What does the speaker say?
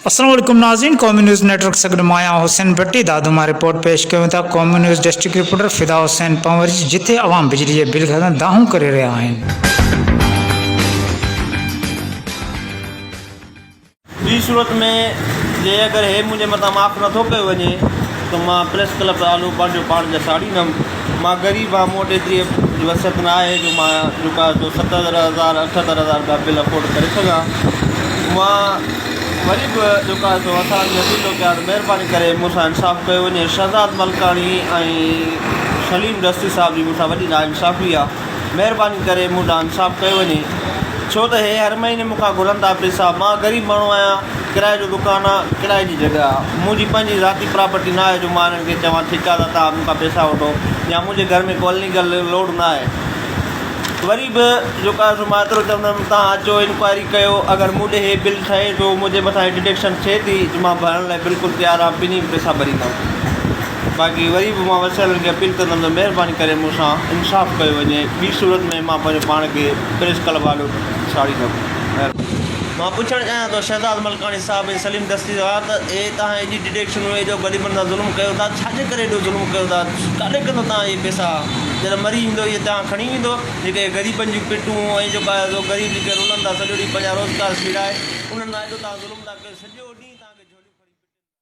السلام عليڪم ناظرين قومي نيوز نيٽورڪ سان گڏ مان آهيان حسين ڀٽي دادو مان رپورٽ پيش ڪيون ٿا قومي news district reporter Fida Hussain Panhwar جي جتي عوام بجلي جي بل کان دانهون ڪري رهيا آهن. ٻي صورت ۾ جي اگر هي منهنجي مٿان معاف نٿو ڪيو وڃي ته مان پريس ڪلب آڏو پنهنجو پاڻ کي ساڙيندم. مان غريب آهيان مون وٽ ايتري وسعت نه آهي جو مان جيڪو آهي سو 70 هزار 78 هزار رپيا بل افورڊ ڪري سگهان. مان وري به جيڪو آهي سو اسان کي اپيل ٿو ڪيان ته مهرباني ڪري مون سان انصاف ڪيو وڃي. شهزاد ملڪاڻي ۽ سليم دستي صاحب جي مون سان وڏي ناانصافي آهي. مهرباني ڪري مون ڏانهن انصاف ڪيو وڃي ڇو ته هي هر مهيني مون کان گهرن ٿا پيسا مان غريب ماڻهو آهيان ڪرائي جو دڪان آ ڪرائي جي جڳهه آ منهنجي پنهنجي ذاتي پراپرٽي نه آهي جو مان هنن کي چوان ٺيڪ آ ته توهان مون کان پيسا وٺو يا منهنجي گهر ۾ ڪو اليگل لوڊ نه آهي وري به جيڪو آهي سو مان ايترو چوندم توهان اچو انڪوائري ڪيو اگر مون ڏي هي بل ٺهي ٿو منهنجي مٿان هي ڊڊڪشن ٿئي ٿي ته مان ڀرڻ لاء بلڪل تيار آهيان ٻنهي پيسا ڀريندم. باقي وري به مان وسيلن کي اپيل ڪندم ته مهرباني ڪري مون سان انصاف ڪيو وڃي ٻي صورت ۾ مان پنهنجو پاڻ کي پريس ڪلب آڏو ساڙيندم. مهرباني. مان پڇڻ چاهيان ٿو شهزاد ملڪاڻي صاحب ۽ سليم دستي صاحب ته اهي توهان ايڏي ڊڊيڪشنون ايڏو غريبن سان ظلم ڪيو ٿا ڇاجي ڪري ايڏو ظلم ڪيو ٿا ڪاڏي ڪندو توهان اهي پئسا جڏهن مري ويندو اهي توهان کڻي ويندو جيڪي غريبن جون پٽون ۽ جيڪو آهي سو غريب جيڪي رلن ٿا سڄو ڏينهن پنهنجا روزگار سيڙائي انهن سان ايڏو توهان ظلم ٿا ڪيو سڄو ڏينهن.